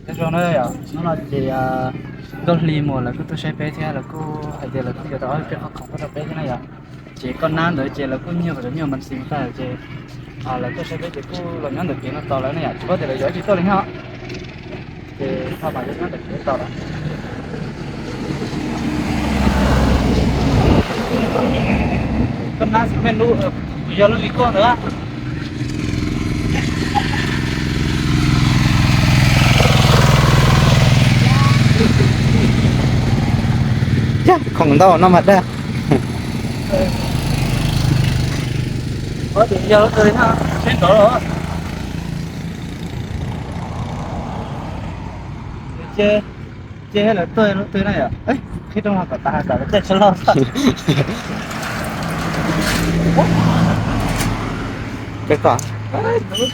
Nyob zoo na yom, hnub no ces Nkauj Hli Muas lawv kuj tuaj saib peb thiab lawv kuj hais tias lawv kuj yuav tau ob peb qhov khoom tuaj rau peb thiab na yom. Ces koj nab ntawd ces lawv kuj nyuag kom nyuag mas xis tag ces lawv tuaj saib peb ces kuj los nyob ntawm kev no tos lawv na yom, tsis paub tias lawv yuav tsis tuaj li no. Ces thaum mas yuav nyob ntawm kev tos lawm. Koj nab xim mej lub, yog lub li koj ntawd. Khoom ntau no mas dag. Ces lawv tuaj lub twg na yom? Qhib rooj los kom tas kom lawv caij tsheb loj. Peb kom. Lub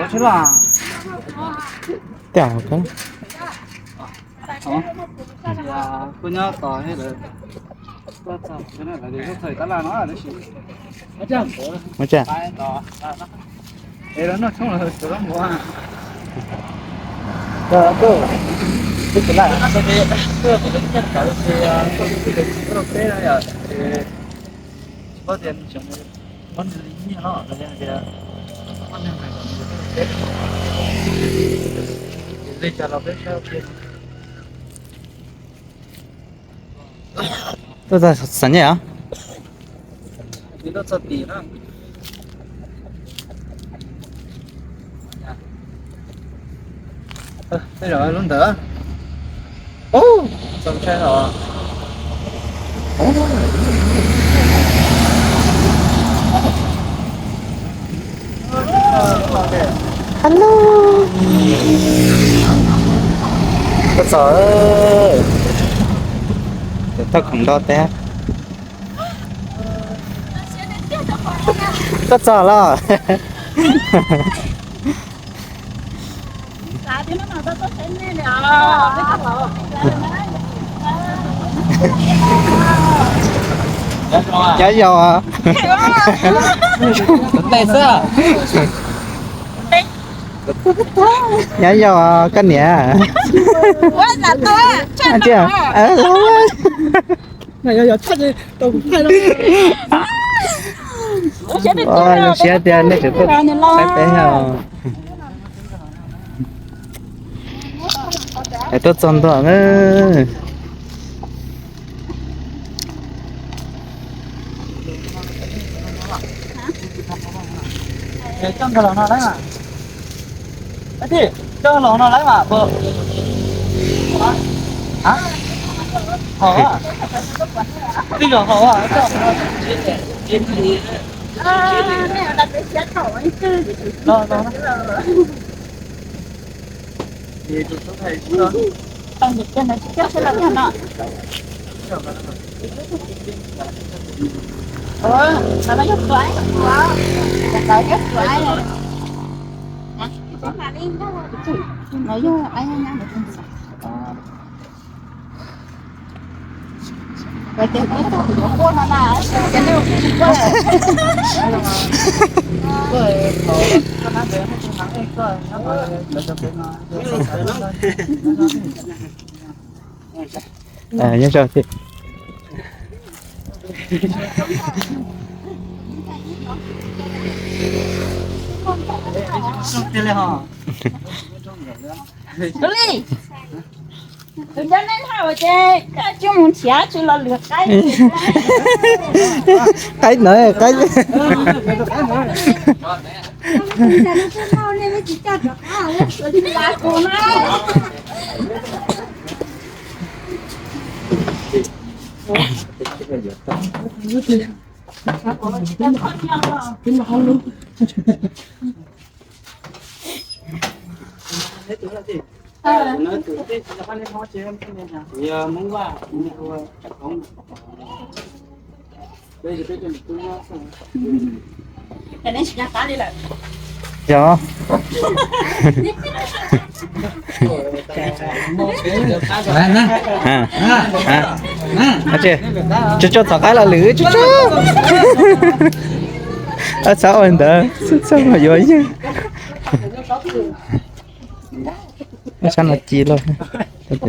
tsheb loj. Tiag. Kuj nyob tos lawv. Ua tsaug. Tuaj txog xeev nyej os. Tej zaum lub ntawd. Txaus ntshai os. Hello. Koj txog, koj khoom ntau teb. Koj txog los? Nyob zoo. Nyob zoo koj niam. Zoo siab tias nej tseem tuaj saib peb os. Es tuaj txog ntua na. Coj los no lawm mas. Haus, twb yog haus. Los, los. Nyob zoo thiab. Tus nco nej hais ces koj tsis mus nrhiav tsis los lwm qaib. Qaib ntawd qaib. Yog. Tsuag tsuag txhom qaib los lwm tsuag tsuag. Txhob ua ntawd, txhob ua yuav yeej. Sab no ci lawm. Kuv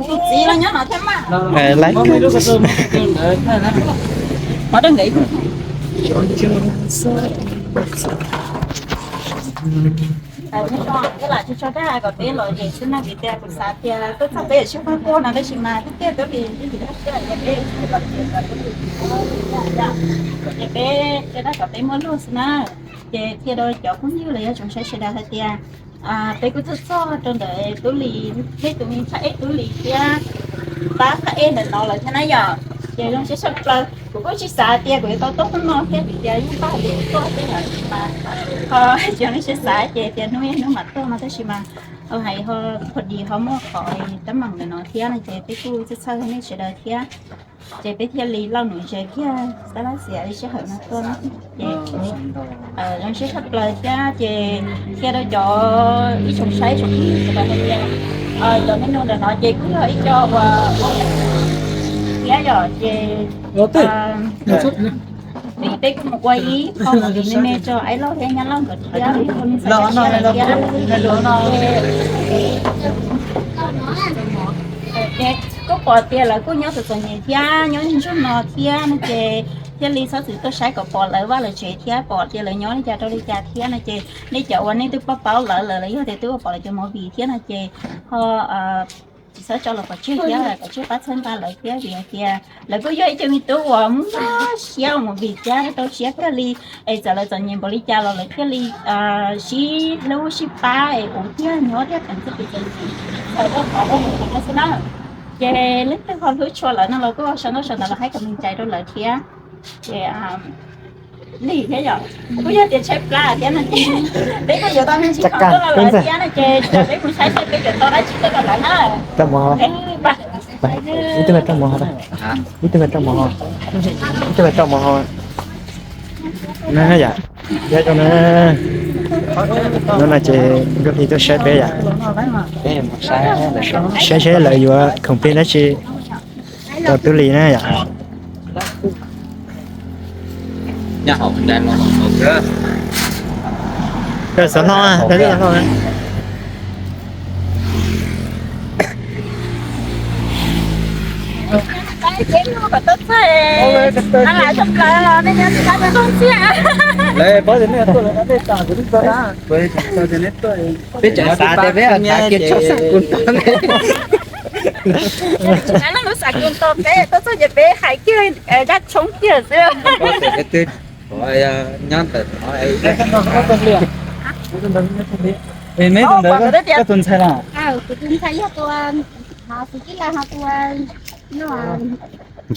tus txiv los nyob no thiab mas. Lawv lam tsis tso dag kom peb los zem xwb na, vim tias kuv xav tias tuaj txog peb yuav tsis pab quaj no, tab sis mas tiag tiag Tub Lis, ces peb coj dag kom peb muab luag xwb na. Ces qhia rau cov phooj ywg los yog tsoom saib sawv daws hais tias peb kuj tuaj txog rau ntawm Tub Lis, peb tus me thaj ej Tub Lis thiab pab thaj ej ntawm no lawm thiab na yom. Ces zoo siab tshaj plaws, kuv kuj tsis xav tias kuv yuav tau tuaj hnub no thiab vim tias yeej pab hais tias tuaj tej yam mas ho zoo siab xav ces tias hnub ib hnub mam tuaj no, tab sis mas hais ho pho dis ho muaj qhov teeb meem ntawm no thiab no ces peb kuj txhawj txhawj nej sawv daws thiab. Ces peb thiaj li lauj num zes kiag tab lab xiam li sij hawm no tuaj na. Ces zoo siab tshaj plaws thiab ces qhia rau cov ib tsoom saib tsoom phooj ywg sawv daws hais tias cov menu ntawm no ces kuj yog ib co uas thiab yom ces vim peb kuj mus ua ib qho movie me me rau Aib Lauj thiab Nyab Lauj nkawd thiab, ib qho me xav siab lawm thiab. Ces kuj pom tias lawv kuj nyob txom txom nyem thiab nyob ntsuag no thiab no ces thiaj li txhob txwm tuaj saib kom pom lawv vaj lawv tsev thiab pom tias lawv nyob li cas rau li cas thiab no ces nej cov uas nej twb paub paub lawv lawm los yog tias twb ua pom lawv cov movie thiab no ces ho tsis txhob tso los pov tseg thiab kom tsij pab txhawb nqa lawv thiab vim hais tias lawv kuj yog ib co me tub uas muaj siab ua movie thiab rau siab kawg li. Es txawm lawv txom nyem npaum li cas los lawv thiaj li sib hlub sib pab es ua tiag nyob thiab txawm txom nyem txawm ua qhov ua movie no xwb na. Ces leej twg ho hlub tshua lawv no los kuj sau ntaub sau ntawv los hais kom me ntsis rau lawv thiab. Ces li thiab yom, kuj yog tias tshaib plab thiab no ces peb kuj yuav tau me ntsis qhov tuaj rau lawv thiab no ces peb mus saib seb peb yuav tau dab tsi tuaj rau lawv na. Ib tug rau mov, ib tug rau mov, ib tug rau mov na yom. No no ces Nkauj Hli tuaj saib peb yom, saib saib lawv yuav khoom plig dab tsi rau Tub Lis na yom. Xov no, xov no. Peb tseem xav tias peb xav kiag tshoob xav kuv nto ne. Lub xav kuv nto peb tuaj txog ces peb hais kiag dab tshoob kiag xwb. Nyob ntawm no, koj tus ntxhais los? Kuv tus ntxhais yog tus, tus Kib Laj ho tus,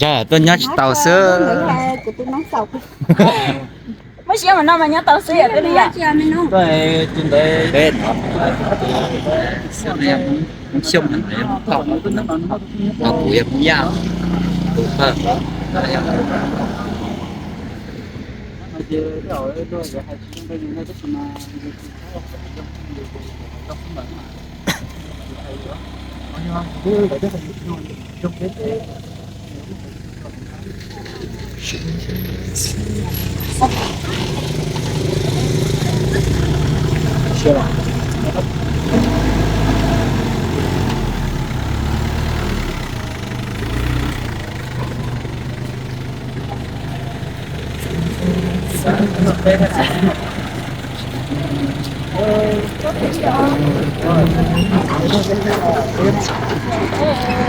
ntshai tuaj nyob tsis tau xwb. Muaj siab mas no mas nyob tau xwb yom, twb li yom. Tus ntawd, Hmoob Xyooj, kuv yog Hmoob Yaj, tus thawj.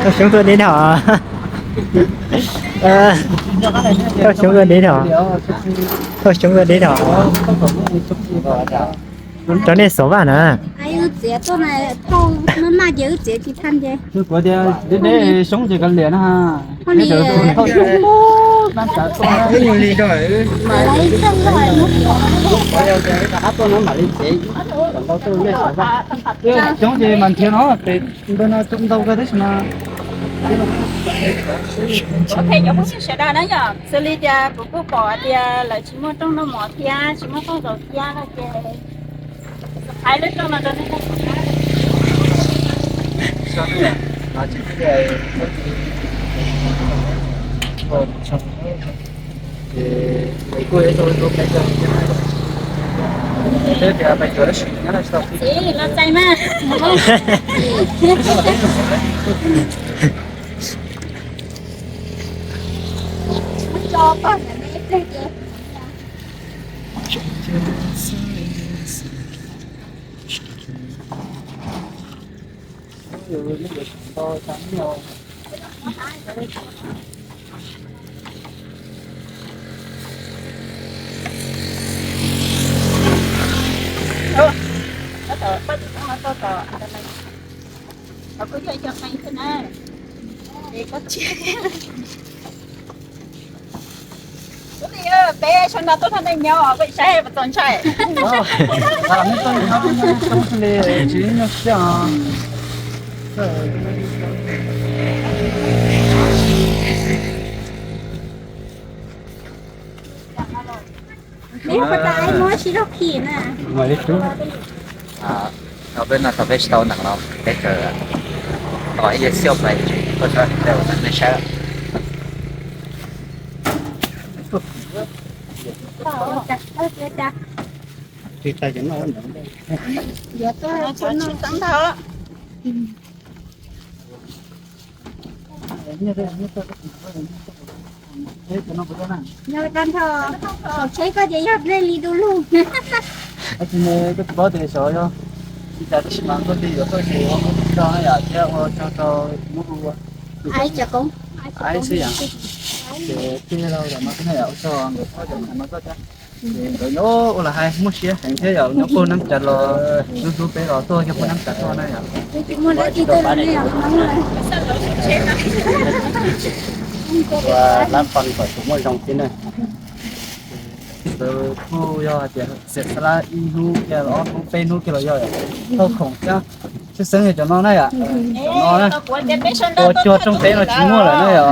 Toj Xyoob tuaj deb dhau. Toj Xyoob tuaj deb dhau. Toj Xyoob tuaj deb dhau. Cov nej xov vaj na. Wb txiav tuaj na, thauj maj maj ces wb txiav tsis tau ces. Xyoob ces kav liam na. Xyoob ces mas nrhiav no, tes ntawd no coob ntau kawg tab sis mas. Ok, cov phooj ywg sawv daws na yom, xws li tias kuv kuj pom tias lawv tsis muaj rooj noj mov thiab tsis muaj qoj zaum thiab no ces hais lub rooj no rau nej. Ces kuj ib tug ib tug peb caug thiab, peb tias peb caug tab sis nyob no tsis tau pib. Los txais mas. Peb sawv no tuaj thaj neej nyob peb saib puas txaus ntshai. Peb no tau peb tsis tau neeg los peb kawm tos ib yam xiauj pais tuaj tshawb peb ua neeg saib. Nyob tag nrho, saum tsheb koj ces yog dlej li du lug. Koj tsis paub tias saud yog li cas tab sis mas koj twb yuav tuaj ces ua koj tso na yom, thiab ua tso rau muab hu ua. Ai xwb yom. Ces tij laug los no thiab na yom, ua tsaug nkawd txhob cov no koj thiab. Ces nkawd nyob ua los hais muaj siab heev thiab yom, nyob puag Nab Cas los hlub hlub peb los tuaj yog puag Nab Cas tuaj na yom. Ua lab pon kom tsuas muaj zoo thiab na. Lawv kuj yog hais tias xiam xab lab ib hnub kiag los ob hnub peb hnub kiag los yog thauj khoom thiab. Tshwj xeeb yog cov no na yom, cov no na. Ua cuag rooj teb no tsis muaj lawm na yom.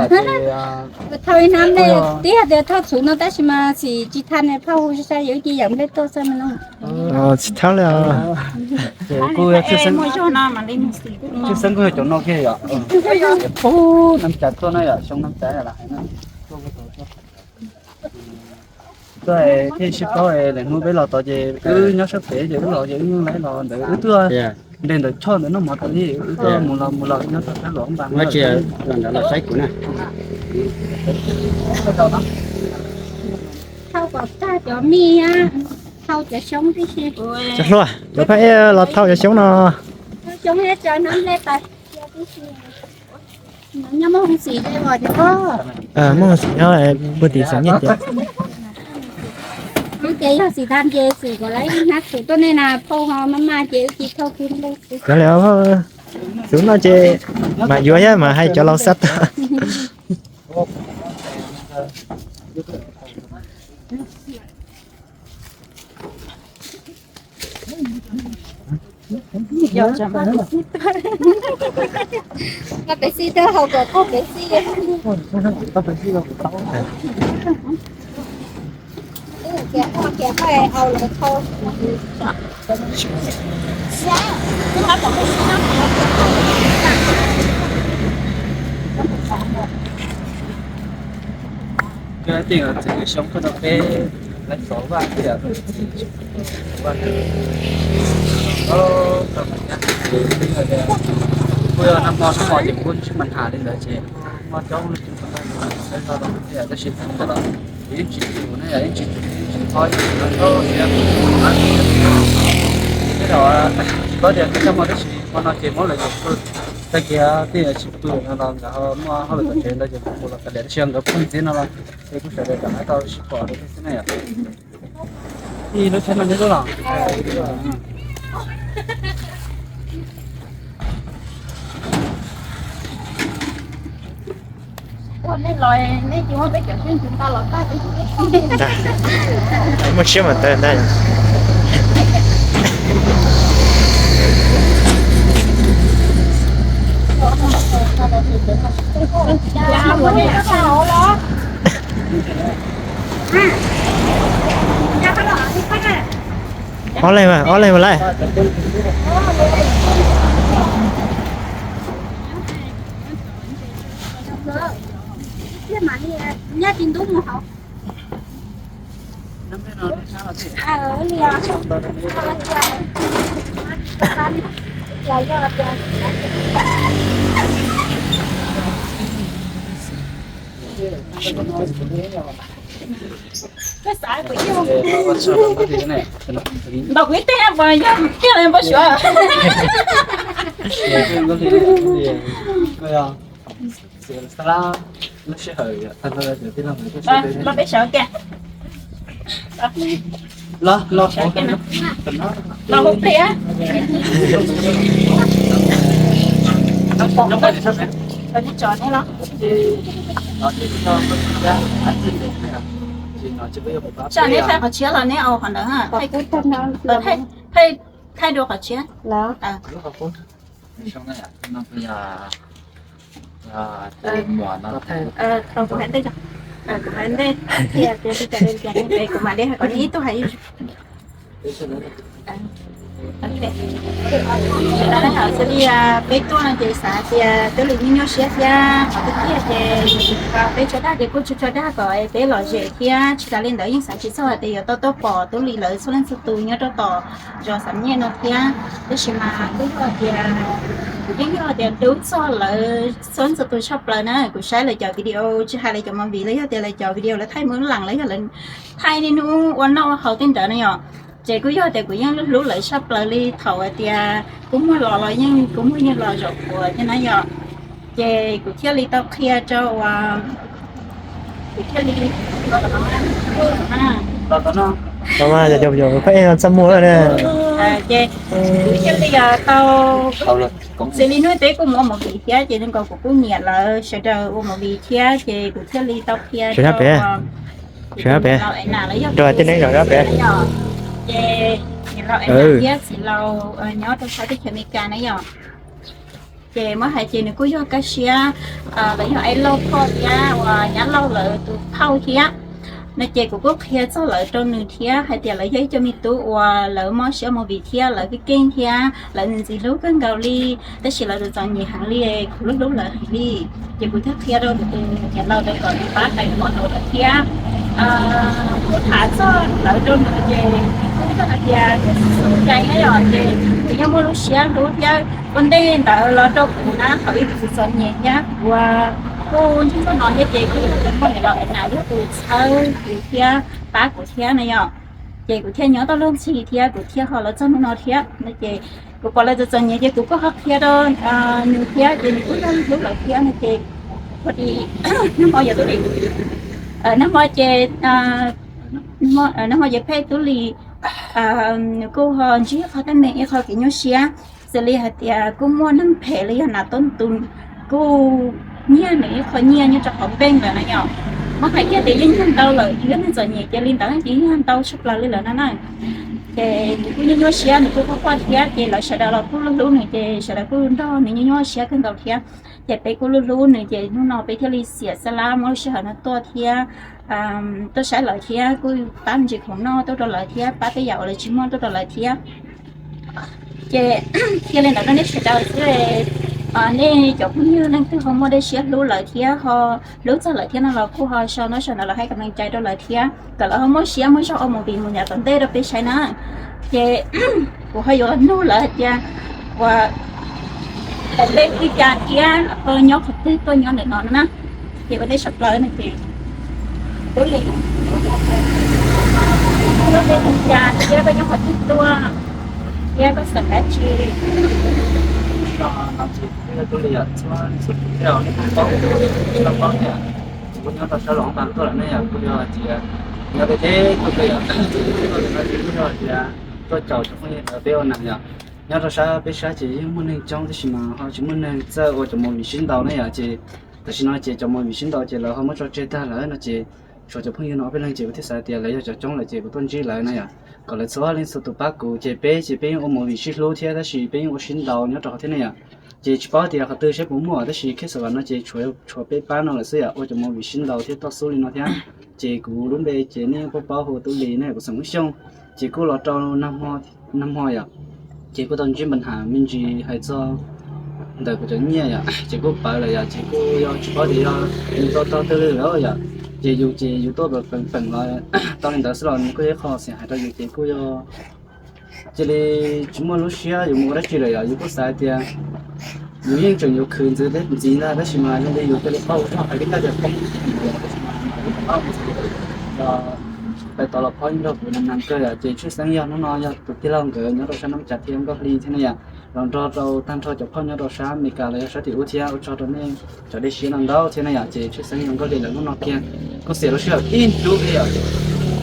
Thauj ib hnab ne, twb hais tias thauj txhuv no tab sis mas xim tsis thaj ne, phauj hu sai sai, yus cia yam nplej tuaj xwb mas no. Tsis thab li. Ces kuj tshwj xeeb kuj yog cov no kiag yom. Puag Nab Cas tuaj na yom, xyoo Nab Cas los hais na. Tuaj thiaj sib paub, lwm hnub peb los tod ces wb nyob sab pem ces wb los ces wb yeej laib los ntawd, wb tuaj nres ntawm choj ntawd noj mov tas li, wb tuaj mus los mus los nyob rau sab los npas. Thauj kom tag cov mij, thauj cov xyoob tib si. Cov hluas, cov phaj ej los thauj cov xyoob no. Thauj xyoob thiab tso hnab nplej tas. Nyob muaj hoob xim ces os, muaj hoob xim nyob puag tim xeem Nyiaj Tiam. Wb ces yog xim tham ces xim kom lawv ib hnab txhuv tuaj nej na, phauj ho maj maj ces wb cia thauj kiag nplej xwb. Cov li, txhuv no ces mas yuav thiab mas hais cov laus xav tau. Koj pem xij tuaj hau kom koj pem xij. Cov tij txiv xyoo koj rau peb lawv xov vaj tias vaj kuj yog nag hmo nag hmo ces kuj tsis mas tham li ntawd ces hmo coob li tab sis thaum ntawd los yeej tsis yus ne, yeej tsis yus, yeej tsis qhov yus no siab. Tej zaum tsis paub tias koj coj hmo tab sis hmo no ces muab lawv cov pw, tag kis tej tsis pw no los nkawd ho muaj hauj lwm tom tsev ntawd ces kuv los kav liam tab sis nkawd pheej ntxiv no los ces kuj sawv daws kam hais tau sib pom li thiab xwb na yom. Ib lub tsheb no nyob lub los. Ua nej los nej tsis muab peb cov siab ntsws ntau los tag. Muaj siab mas tawm ntag. Ob leeg mas, ob leeg mas lawm. Nyob tsis ntub mus hauv. Ntaus kuv ib teg puas yog tiag li npau suav? Los peb sawv tiag. Los, los, los hu plig. Los tso neb los. Tsam neb thaij qhov tshiab los neb au qhov ntawd. Thaij dua qhov tshiab. Kuv hais ntej, kuv mam li hais kom neb ib tug hais. Sawv daws hais xws li peb tuaj no ces xav hais tias Tub Lis nyuaj nyuaj siab thiab qhov tiag tiag ces peb tso dag ces kuj tso dag kom peb lom zem thiab tsis tas li ntawd yeej xav tsis txog hais tias yuav tau tuaj pom Tub Lis lawv txhua leej txhua tus nyob rau tom zos Xam Nyej no thiab. Tab sis mas kuj yog tias, kuv yeej yog tias hlub txog lawv txhua leej txhua tus tshaj plaws na. Kuv saib lawv cov video tsis hais lawv cov movie los yog tias lawv cov video lawv thaij mus lees los yog lawv thaij niaj hnub ua noj ua haus tej ntawd na yom. Ces kuj yog tias kuv yeej hlub lawv tshaj plaws li thaum hais tias kuv muag los los yeej kuv muag yeej los zaum puas thiab na yom. Ces kuv thiaj li tau qhia rau, kuv thiaj li, txaj muag na. Ces kuv thiaj li tau, xws li hnub teb kuj mus ua movie thiab ces zoo nkaus kuv kuj nyiam lawv sawv daws ua movie thiab ces kuv thiaj li tau qhia rau, rau tij neeb zog pem, ces niam laus Enas thiab txiv laus nyob rau sab teb chaws Amelikas na yom. Ces muab hais ces nws kuj yog kaj siab, lawv yog Aib Lauj Phauj thiab uas Nyab Lauj lawv tus phauj thiab. No ces kuv kuj qhia txog lawv rau nws thiab hais tias lawv yog ib co me tub uas lawv mob siab movie thiab lawv keej keej thiab lawv ntxim hlub kawg nkaus li, tab sis lawv txom txom nyem heev li, kuv hlub hlub lawv heev li. Ces kuv thiaj qhia rau tus niam laus ntawd kom nws pab hais rau lawv thiab. Kuv tham txog lawv rau nws ces kuj yog hais tias nws xub cai na yom, ces nws yeej muaj lub siab hlub thiab. Ua ntej ntawd los rau kuv na thaum ub kuv txom txom nyem thiab kuv kuj ntsej muag no thiab ces kuj yog tus poj niam laus Enas yog tus txhawb kuv thiab pab kuv thiab na yom. Ces kuv thiaj nyob tau luag ntxhi thiab kuv thiaj ho los txog hnub no thiab no ces kuv pom lawv txom txom nyem ces kuv kuj ho qhia rau nws thiab ces nws kuj yog hlub lawv thiab no ces, nag hmo yog Tub Lis, nag hmo ces, nag hmo ces Phej Tub Lis nws kuj ho ntsib qhov teeb meem ib qho kev nyuaj siab, xws li hais tias kuj muaj neeg phem li yog Nas Tob Tus kuj nyiag nws ib qho nyiaj nyob rau qhov npeej lawm na yom. Muab hais kiag tias yeej nyiag ntau lawm, yog neeg txom nyem ces li ntawd ces yeej nyiag ntau tshaj plaws li lawm no na. Ces nws kuj nyuaj nyuaj siab, nws kuj quaj quaj thiab ces lawv sawv daws los kuj hlub hlub nws ces sawv daws kuj nrog nws nyuaj nyuaj siab kawg nkaus thiab. Ces peb kuj hlub hlub nws ces hnub no peb thiaj li xiam xab lab muab lub sij hawm no tuaj thiab tuaj saib lawv thiab kuj pab me ntsis khoom noj tuaj rau lawv thiab pab tej yam uas lawv tsis muaj tuaj rau lawv thiab. Ces cia li ntawd rau nej sawv daws xwb, nej cov phooj ywg leej twg ho muaj dej siab hlub lawv thiab ho hlub txog lawv thiab no los kuj ho sau nov sau ntawv los hais kam meej cai rau lawv thiab kom lawv ho muaj siab muaj zog ua movie mus yav tom ntej rau peb saib na. Ces kuv ho yuav nug lawv hais tias uas lawv tej li cas thiab ho nyob qhov twg tuaj nyob ntawm no na. Ces ua ntej tshaj plaws no ces Tub Lis, koj tej li cas thiab koj nyob qhov twg tuaj thiab koj xav dab tsi? Kuv yog Tub Lis, txhua leej txhua tus nej paub, nej paub tias kuv nyob rau sab Luam Phas tuaj lawm ne yom, kuv yog tias nyob peb teb tuaj yom, kuv yog tias tuaj caum cov phooj ywg peb ua neej yom. Nyob rau sab peb sab ces yeej muaj neeg coob tab sis mas ho tsis muaj neeg txawj ua cov movie sib ntaus ne yom, ces tam sim no ces cov movie sib ntaus ces lawv ho muab tso tseg tag lawm no ces tshuav cov phooj ywg no ob peb leeg ces kuv thiaj xav tias lawv yog cov coob lawm ces kuv tuaj ntsib lawv na yom, kom lawv txhua leej txhua tus pab kuv. Ces peb ces peb yeej ua movie sib hlub thiab tab sis peb yeej ua sib ntaus nyob rau qhov thiab ne yom. Ces tsis paub tias qhov twg seb puas muaj tab sis kheb xav vam no ces tshuav peb pab no lawm xwb yom, ua cov movie sib ntaus thiab toj xub li no thiab. Ces kuv lub npe ces nej yeej paub paub hu Tub Lis ne, kuv xeem Hmoob Xyooj. Ces kuj los rau nag hmo yom, ces kuj tau ntsib npa nham me ntsis hais txog ntawm kuv cov nyiaj yom, ces kuj pawv lawm yom, ces kuj yog tsis paub tias yog nws tau tau twg li lawm yom. Ces yus ces yus tuaj peem peem los tau li ntawd xwb los nws kuj yog ib qho xiam hais rau yus ces kuj yog cia li tsis muaj lub siab yus mus ua dab tsi lawm yom. Yus kuj xav hais tias yus yeej tseem yuav khwv ntxiv thiab ntxiv ntag, tab sis mas yog li yus cia li qaug zog hais li ntawd tias poob, tab sis mas pais tod los phob nrog kuv nas nas kawg yom. Ces tshwj xeeb yog hnub no yog tus tij laug nkawd nyob rau sab Nab Cas thiab Nkauj Hli thiab na yom, los nrog rau tag nrho cov phauj nyob rau sab Amelikas los yog sab tim ub thiab ua tsaug rau nej cov dej siab no ntau thiab na yom. Ces tshwj xeeb yog Nkauj Hli lawv hnub no kiag kuj xiam lub sij hawm ib hnub li yom.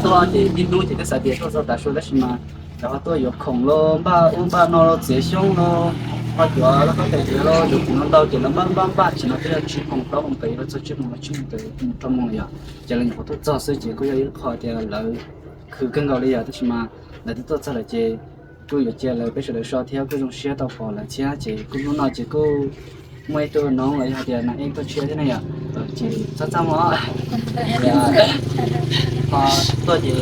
Tuaj ces ib hnub ces twb xav tias tuaj txog tav su tab sis mas lawv ho tuaj yuav khoom los npaj ub npaj no los txiav xyoob los ho yuav lub koj tes tiav los yuav khoom no ntau ces lawv npaj npaj npaj tsis no twb yog tsib moos plaub moos pem los txog tsib moos los tsib moos pem mus rau moos yom. Ces lawv nyuam qhuav tuaj txog xwb ces kuj yog ib qho tias lawv khwv kawg nkaus li yom, tab sis mas lawv twb tuaj txog lawm ces kuj yuav cia lawv peb sawv daws so thiab kuj zoo siab tau pom lawv thiab. Ces kuj hnub no ces kuj muaj ib tug noov los yog hais tias nas ej tuaj tshiab thiab na yom. Ces txhob txaj muag, ho tuaj ces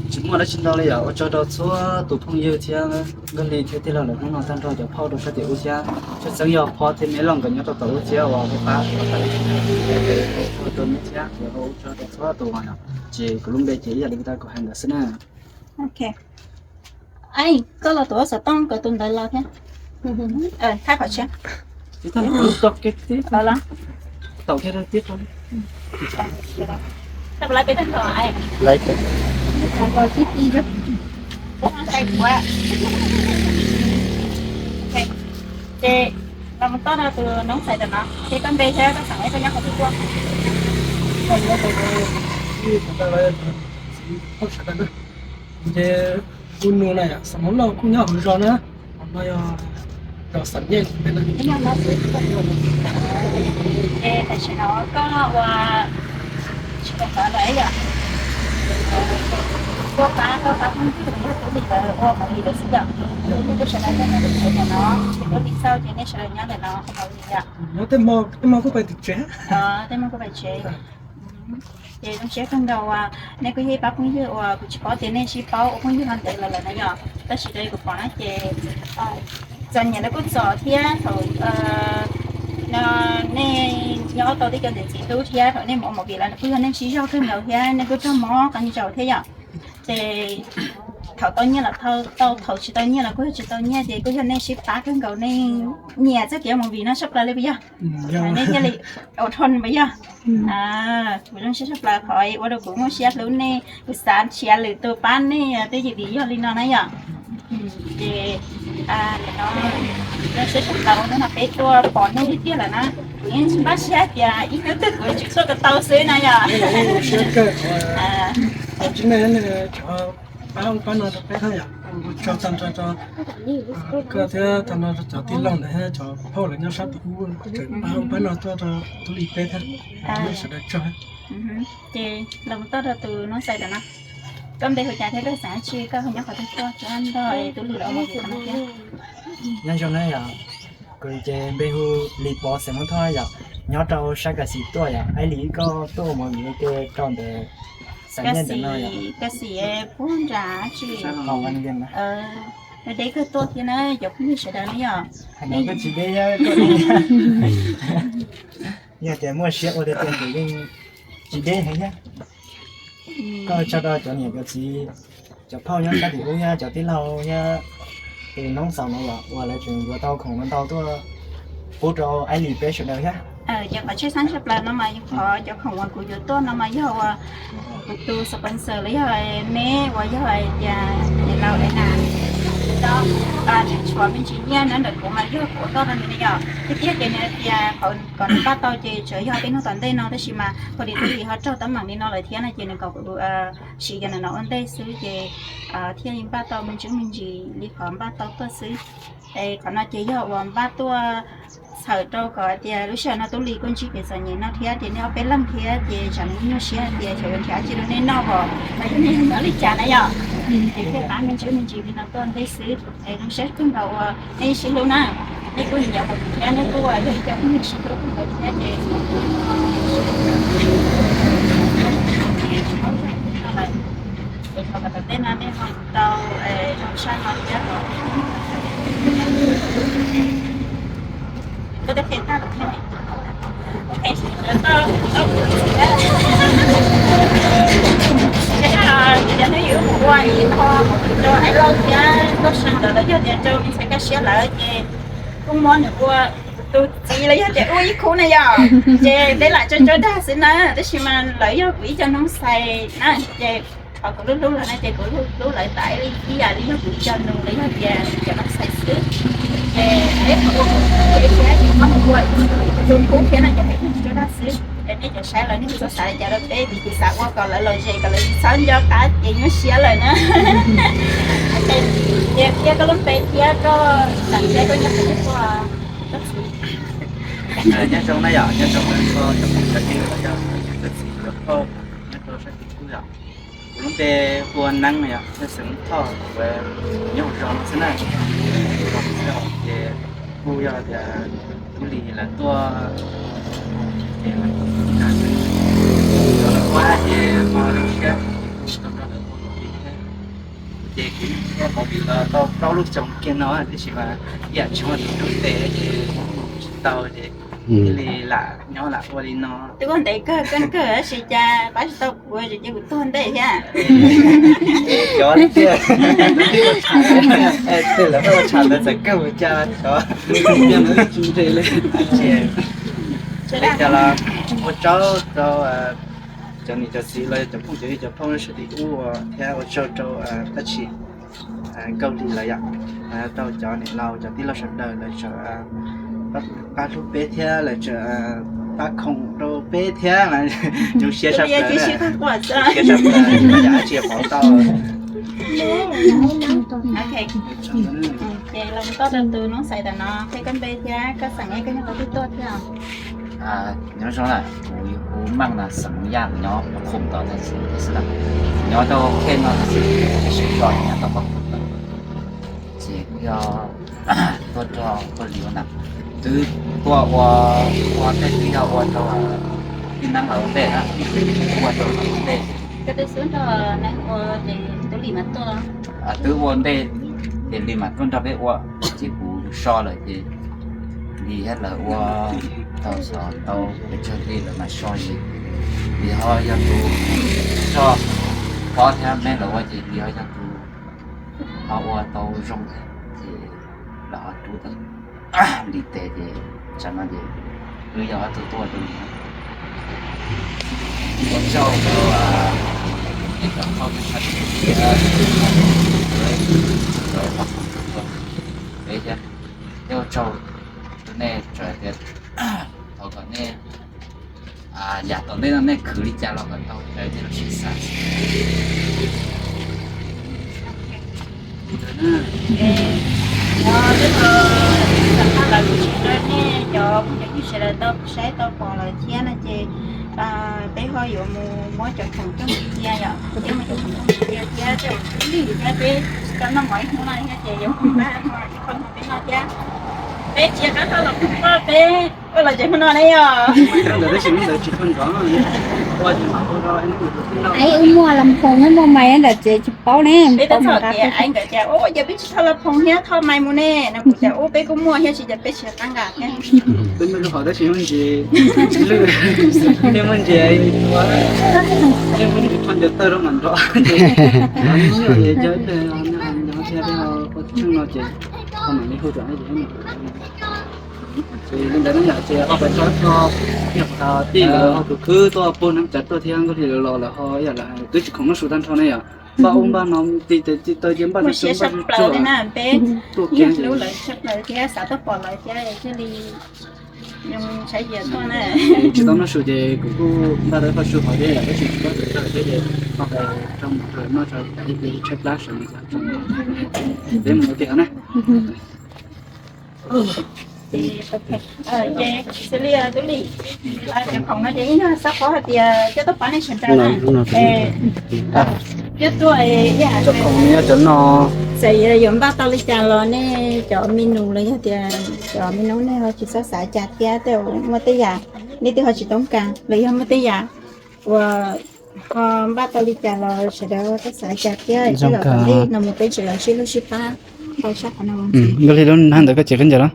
tsis muaj dab tsi ntau li yom. Ua tsaug rau txhua tus phooj ywg thiab Nkauj Hli thiab tij laug lawv hnub no tag nrho cov phauj rau sab tim ub thiab tshwj xeeb yog Phob thiab Meb Lauj nkawd nyob rau tom ub thiab uas pab ua rau neb thiab ua tsaug rau txhua tus yom. Ces kuv lub npe ces ib yam li kuv tau kuv hais ntawd xwb na. Ok. Koj los tuav xov tooj kom tus ntawd los thiab. Thab qhov tshiab. Tau kiag tib, ces los mus toj no tus noob xaiv tam no ces koj npe thiab koj xeem, koj nyob qhov twg tuaj. Nce kuj nug na yom, xeem Hmoob Lauj kuj nyob hauv zos na, no yog zos Xam Nyej na. Ces tam sim no koj ua tsis tau pab lawm yom, koj pab koj pab phooj ywg yog Tub Lis lawv ua movie lawm xwb yom. Kuv sawv daws tuaj nyob rau tsev tam no, ces Tub Lis xauj ces nej sawv daws nyob ntawm no ua movie yom. Tej hmo kuj pais tim tsev. Tej hmo kuj pais tsev. Ces zoo siab kawg nkaus uas nej kuj yog ib pab phooj ywg uas kuv tsis paub tias nej sib paub ua phooj ywg ho ntev los lawm na yom. Tab sis raws li kuv pom na ces txom nyem los kuj txom thiab thaum no nej nyob tau tib co ntxim ntxim hlub thiab thaum nej mus ua movie los kuj yog nej sib zog kawg nkaus thiab nej kuj raug mob qee zaus thiab yom. Ces thaum tau nyiaj los tau, thaum tsis tau nyiaj los kuj yog tsis tau nyiaj ces kuj yog nej sib pab kawg nkaus, nej nyiam txoj kev ua movie no tshaj plaws li puas yog? Nej thiaj li ua dhau puas yog? Kuv zoo siab tshaj plaws qhov ua rau kuv muaj siab hlub nej, kuv xav nrhiav lwm tus pab nej twb yog vim yog li no na yom. Ces no zoo siab tshaj plaws hnub no peb tuaj pom nej tiag tiag lawm na. Kuv yeej tsis npaj siab tias ib hnub twg kuv tseem tuaj kom tau xwb na yom. Tsis nej cov pab ub pab no rau peb thiab yom. Ua tsaug tag nrho rau koj thiab tag nrho rau cov tij laug ntawd thiab cov phauj lawv nyob sab tim ub tseem pab ub pab no tuaj rau Tub Lis peb thiab. Nej sawv daws tsaug. Ces los toj rau tus noob xaiv tam no, koj npe hu cas thiab koj xeem dab tsi, koj ho nyob qhov twg tuaj, tsav nrog Tub Lis lawv ua movie qhov no thiab? Nyob zoo na yom, kuv ces npe hu Lis Pov xeem Hmoob Thoj yom, nyob rau sab Kas Xis tuaj yom. Aib Lis, koj tuaj ua movie ces rau ntawm Kas Xis, Kas Xis puag nram tsi, deb kawg tuaj thiab na cov phooj ywg sawv daws na yom. Hais no koj tsis deb, yog tias muaj siab ua tiag tiag ces yeej tsis deb heev thiab. Koj tsaug rau cov niam cov txiv, cov phauj nyob sab tim ub thiab cov tij laug thiab tus noob xaus no yom, uas lawv tseem yuav tau khoom no ntau tuaj pub rau Aib Lis peb sawv daws thiab. Ces qhov tshwj xeeb tshaj plaws no mas yog qhov cov khoom uas kuv yuav tuaj no mas yog uas kuv tus sponsor los yog neb uas yog tias niam laus es na, tau tshuav me ntsis nyiaj na ntawm kuv mas yog kuv ua toj rau nws ne yom. Tiag tiag ces nws tias kom nws npaj tau ces tsuas yog peb hnub tom ntej no, tab sis mas pom li Tub Lis ho raug teeb meem li no lawm thiab no ces nws kom kuv siv cov no no ua ntej xwb ces thiaj li npaj tau me ntsis me ntsis li qhov npaj tau tuaj xwb. Es qhov no ces yog uas npaj tuaj txhawm rau kom tias lub sij hawm no Tub Lis kuj ntsib kev txom nyem no thiab ces nej ob peb leeg thiab ces tsam nws nyuaj siab hais tias xyov yuav nrhiav tsi rau nej noj os, los yog nej nyob li cas na yom. Ces thiaj pab me ntsis me ntsis li no tuaj ntej xwb. Es zoo siab kawg nkaus uas nej sib hlub na, nej kuj nyiam kuv thiab nej kuj ua yog ib co phooj ywg sib hlub kawg nkaus thiab ces es thov kom tom ntej no nej ho tau zoo tshaj no thiab. Koj twb qhia tag lawm thiab ne. Ok, tau, tau kuv txiv. Ces rau me ntxhais kaj siab lawm ces kuj muab nws ua tus txiv los yog tias ua ib khub na yom. Ces peb lam tso tso dag xwb na, tab sis mas lawv yog kuv ib co noog xais na, ces qhov kuv hlub hlub lawv no ces kuv hlub hlub lawv tas ib yam li yog kuv ib co nus los yog tias cov noog xais xwb. Ces peb ua kuv ua thiab ces muab nws ua tus khub thiab no ces peb tso tso dag xwb. Es nej cov saib los nej txhob xav li cas rau peb, vim kuv xav ua kom lawv lom zem kom lawv tsis txhob nco qab ces nyuaj siab lawm na. Ces qhia koj lub npe thiab koj txawm npe koj nyob qhov twg tuaj. Nyob zoo na yom, nyob zoo na, cov phooj cov ywg los yog cov txiv cov phooj nyob rau sab tim ub yom. Kuv lub npe hu ua Neeb yom, yog xeem Thoj, kuv nyob hauv zos no xwb na. Ces kuj yog tias Tub Lis lawv tuaj ces lawv kuj xav tias lawv ua ces ho zoo siab ces kuj tau nrog lawv ua movie thiab. Ces kuv ua movie los tau plaub lub xyoo kiag no tab sis mas ib yam tsis muaj tus rub ntes ces tsis tau ces thiaj li lam nyob lam ua li no. Twb ua ntev kawg kawg kawg tab sis cas pab tsis tau kuv ces kuv tuag ntej thiab. Cov tiag, tej lawv muaj ua tsham ntawd txawm kawg mus cas cov tsis nres li. Li cas los ua tsaug rau cov niam cov txiv los yog cov phooj cov ywg cov phooj ywg sab tim ub thiab ua tsaug rau Dab Tsi Nkauj Lis lawv yom, rau cov niam laus cov tij laug sawv daws lawv tseem pab hlub peb thiab lawv tseem pab khoom rau peb thiab, zoo siab tshaj plaws, zoo siab tshaj plaws, yog dab tsi pov tau. Ces los koj rau tus noob xais tam no, qhia koj npe thiab koj xeem, koj nyob qhov twg tuaj thiab. Nyob zoo na, kuv hu Meej na, xeem Yaj, nyob Paj Khoom tod tab sis, nyob rau Khej no tab sis, tab sis zos nyob rau Paj Khoom tod. Ces kuv yog tuaj rau Paj Liv na, twb tuaj ua, ua tej twb yog ua rau tij neeb lawv ua ntej na, ua rau lawv ua ntej. Koj twb xub nrog neeb ua ces Tub Lis mas tuaj. Twb ua ntej ces Lis mam tuaj nrog peb ua, ces kuv so lawm ces Lis thiab lawv ua tau xyov tau pes tsawg li lawm mas so ces Lis ho yog tus so, Pov thiab Meej lawv ua ces Lis ho yog tus ho ua tau zoo thiab ces lawv ho rub tau Lis tes ces tsam no ces wb yog ob tug tuaj rau Lis. Ua tsaug rau nej cov phooj ywg sab tim ub thiab, peb thiab, thiab ua tsaug rau nej txawm tias thov kom nej yam tom ntej no nej khwv li cas los kom tau raws nej lub siab xav. Peb ho, lawv kuj tsis rau nej cov phooj cov ywg sawv daws tau saib tau pom lawm thiab no ces peb ho yuav mus muab cov khoom coj mus cia yom, coj mus coj mus cia thiab tej uas twb lig thiab peb tsis tau noj mov ib hnub no thiab ces yuav mus npaj ib qho no peb noj thiab. Peb tsis nco qab tau los phoom koj, peb koj los tsev hmo no ne yom. Ib hnub ntawd tab sis hnub ntawd tsis tau nrov, ua ces mam ua rau ib hnub ntawd. Aib, wb muaj los phoom, wb muaj mais ntawm tsev tsis paub ne. Peb tab txog tias aib nkawd tias, ua cas peb tsis tau los phoom thiab tho mais mus ne no, kuv tias ua peb kuj muaj thiab tsis cas peb tsis qab nqa thiab. Peb muaj lub hauv tab sis muaj ntsis, tsis lwj, peb muaj ntsis ua, peb muaj ntsis tho ncaws tawg rau mam nrov ces nyuaj ces cov ib pliag nyob thiab peb ua tsheej no ces ho mam li hu rau ces ces li ntawd ne yom, ces ho pais tso tso, yog tij lawv ho tus khwb tuaj pug neeb tsav tuaj thiab Nkauj Hli lawv los lawm ho yam lawv twb tsis khoom noj su tag nrho ne yom. Npaj ub npaj no, ti ti taw ces npaj tsuag npaj tsuag, tuaj kiag ces lawv tshaj plaws thiab xav tuaj pom lawv thiab thiaj li tsis tau noj su ces kuv kuj npaj tau ib qho su hov thiab yom, tab sis tsis tau tawm tsawg thiab ces ho pais rau mus noj tso, tshaib plab sawv mus tso, peb mus ua ke na. Ces xws li Tub Lis, cov khoom no ces ib nyuag xav qhov hais tias coj tuaj pab nej sawv daws na. Coj tuaj, cov khoom no, txawm yuav npaj tau li cas los nej cov menu los yog tias cov menu nej ho tsis txhob xav cas thiab, tej muaj tej yam nej twb ho tsis toob kas los yog muaj tej yam uas ho npaj tau li cas los sawv daws txhob xav cas thiab, ib los kom nej no mus peb sawv daws sib hlub sib pab tau sab qhov no. Nkauj Hli, lub nab ntawd koj tsev khaub ncaws los?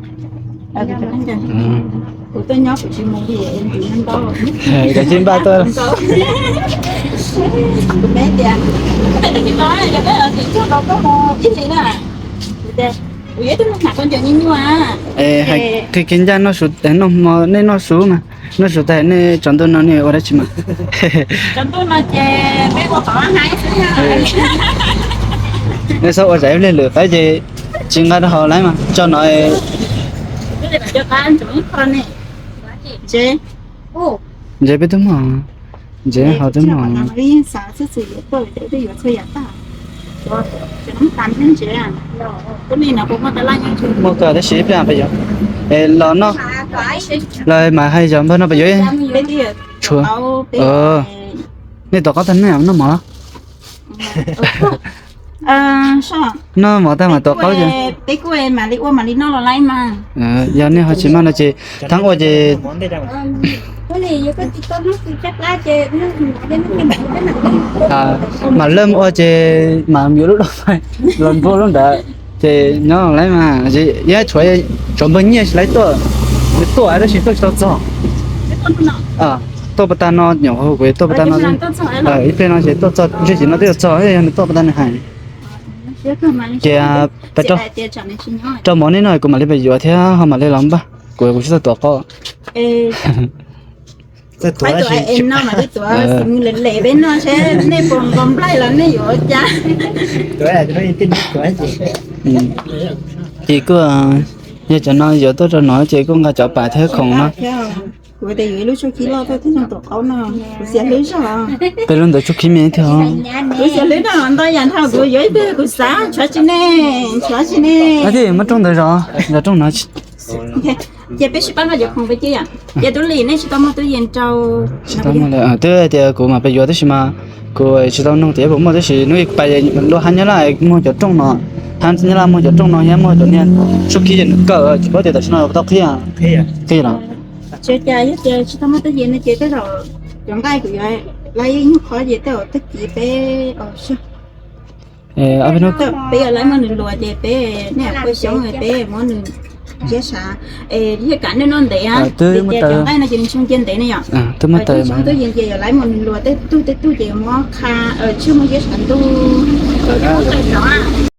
Kuv tuaj nyob kuv tsis mus li es ntim npau. Kuv tsis npaj tuaj. Kuv me tias, kuv me tias, ib hlis na. Kuv tias, Es hais kiag kiag ncaj noj su, noj hmo nej noj su mas, noj su tas nej tsaus ntuj no nej ua dab tsi mas? Nej txhob ua zam ib pliag lwm qab ces tsis nqa rau hauv lawm mas tso no. Ntses peb twb muaj, ntses hauv twb muaj. Muaj kawg tab sis ib pliag peb yuav, es los noj, los mas hais yog npawg no peb yuav tshuav. Nej tom qab tag nej noj mov los? Noj mov tag mas tom qab. Yog nej ho tsis maj no ces thab ua ces mam laj ua ces mam yuav lub laj fais los npua lub ntawd ces nyob lawm mas. Yog tshuav, tshuav npawg Nyiaj tsis laib tuaj, tuaj tab sis tuaj tsis tau txog. Tuaj pas tag no nyuam qhuav kuv tuaj pas tag no, ib pliag no ces tuaj txog ntshe ces no twb yuav txog yog nws tuaj pas tag nws hais. Ces peb rau mov nej noj kuv mam li pem yuav thiab ho mam li los npaj, kuv kuv tsis tau tuav qau. Ces kuj yog cov no yuav tuaj rau no ces kuj nqa cov pas thiab khoom no. Kuv tias yuav ib lub tshoob khib loj tuaj thiaj zoo tuav qaub no, kuv xiam hlwb zog. Peb lub ntawd tshoob khib me thiab. Kuv xiam hlwb no ntau yam nrho, kuv yuav ib pliag kuv xav tshuav tsis ne, tshuav tsis ne. Ab, muab rooj ntawd zov, zov rooj no. Ces peb sib pab nqa cov khoom peb cia yom. Ces tub Lis nej tsis tau muaj tub yees rau? Tsis tau muaj li, twb tias kuv mam pem yuav tab sis mas kuv tsis tau nug tias puas muaj tab sis hnub ib pas lub hab Nyab Laj muag cov rooj no, hab Nyab Laj muag cov rooj no thiab muag cov niag tshoob khib ces nws kawm tsis paub tias tam sim no tau qhib, qhib los. Tsis cas, yog tias tsis tau muaj tub yees no ces tej zaum cov nqaij kuv yuav lawv yeej nyuag qhov ces tej zaum tag kis peb, peb yuav lawv muab nws luas ces peb, nej ua xyoob peb muab nws ziab sav, es thiaj kam nej noj ntev, twb tias cov nqaij no ces nws ntsoo cia ntev ne yom. Twb muab tau xyoob tub yees ces yuav lawv muab nws luas tej tug tej tug ces muab qha, tshuaj muab ziab sav ntuj.